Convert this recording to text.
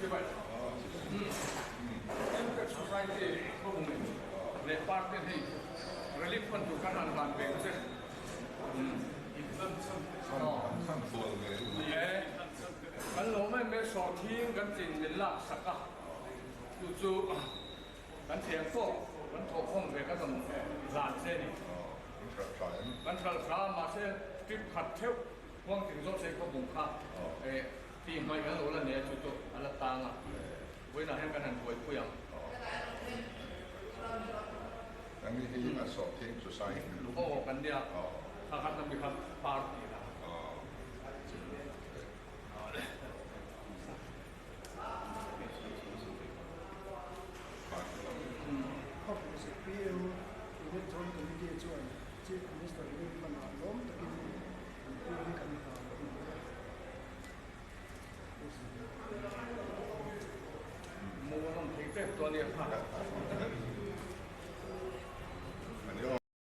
Chibai. Impact Society khawhungin leh party hei Relief Fund tur kan han hlan ve ang che. Ni e, kan lo mai mai sawhthing kan chin min lak sak a, chu chu kan thiam tawk kan thawhkhawm ve kan rawn hlan che a ni. Kan hralh hra mahse trip khat theuh huang ting zawk se khawbung kha tih hmaih kan lo la nei a chu chu a la tang a, vawiinah hian kan han buaipui ang. Nangni hi a sawhthing society. Aw kan nia, kha khat na mi kha party la. ZPM Unit Joint Committee chuan Chief Minister Relief Fund-ah lawm takin an pu hi kan hlan a ni e. Mu a nawm thei tep chuan nia kha.